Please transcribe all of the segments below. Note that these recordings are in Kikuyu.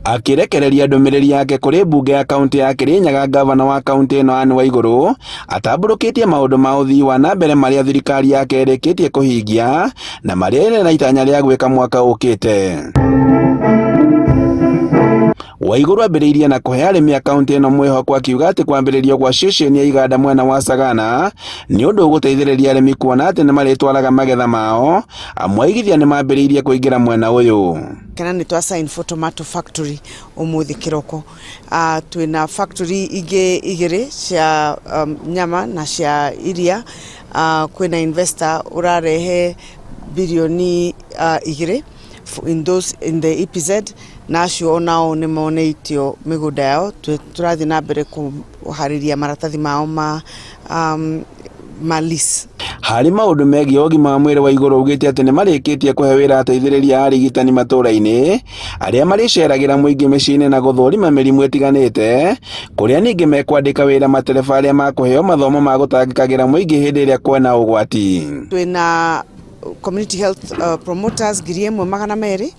Akĩrekereria ndũmĩrĩri yake kũrĩ mbunge ya kaunti ya Kirinyaga, ngavana wa kaunti ĩno Anne Waigũrũ atambũrũkĩtie maũndũ ma ũthii wa na mbere marĩa thirikari yake ĩrĩkĩtie kũhingia na marĩa ĩrĩ na itanya rĩa gwĩka mwaka ũkĩte. Waigũrũ ambĩrĩirie na kũhe arĩmi a kaunti ĩno mwĩhoko, akiuga atĩ kwambĩrĩrio gwa ceceni ya iganda mwena wa Sagana nĩ ũndũ ũgũteithĩrĩria arĩmi kuona atĩ nĩ marĩtwaraga magetha mao, amu aigithia nĩ mambĩrĩirie kũingĩra mwena ũyũ. Kana nĩ twa sign for tomato factory ũmũthĩ kĩroko. Twĩna factory ingĩ igĩrĩ cia nyama na cia iria. Kwĩna investor ũrarehe birioni 2 in those in the EPZ, na acio onao nĩ monetio mĩgũnda yao. Tũrathiĩ na mbere kũharĩria maratathi mao ma lease. Harĩ maũndũ megiĩ ũgima wa mwĩrĩ, Waigũrũ augĩte atĩ nĩ marĩkĩtie kũhe wĩra ateithĩrĩria a arigitani matũũra-inĩ arĩa marĩceragĩra mũingĩ mĩciĩ-inĩ na gũthũrima mĩrimũ ĩtiganĩte, kũrĩa ningĩ mekwandĩka wĩra matereba arĩa makũheo mathomo ma gũtangĩkagĩra mũingĩ hĩndĩ ĩrĩa kwĩna ũgwati. Twĩna community health promoters 1200,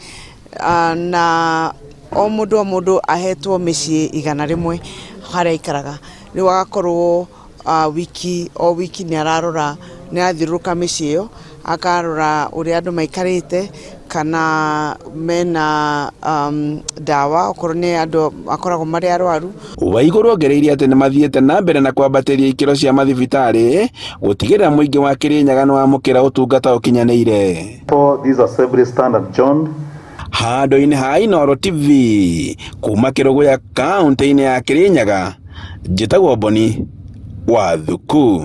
na o mũndũ o mũndũ ahetwo mĩciĩ 100 harĩa aikaraga. Rĩu agakorwo wiki o wiki nĩ ararora, nĩ arathiũrũrũka mĩciĩ ĩyo, akarora ũrĩa andũ maikarĩte, kana mena ndawa, okorwo nĩ andũ makoragwo marĩ arwaru. Waigũrũ ongereire atĩ nĩ mathiĩte na mbere na kwambatĩria ikĩro cia mathibitarĩ gũtigĩrĩra mũingĩ wa Kirinyaga nĩ wamũkĩra ũtungata ũkinyanĩire. For this assembly stand adjourned. Handũ-inĩ ha Inooro TV kuma Kĩrũgũya, kaunti-inĩ ya Kirinyaga, njĩtagwo Boni wa Thuku.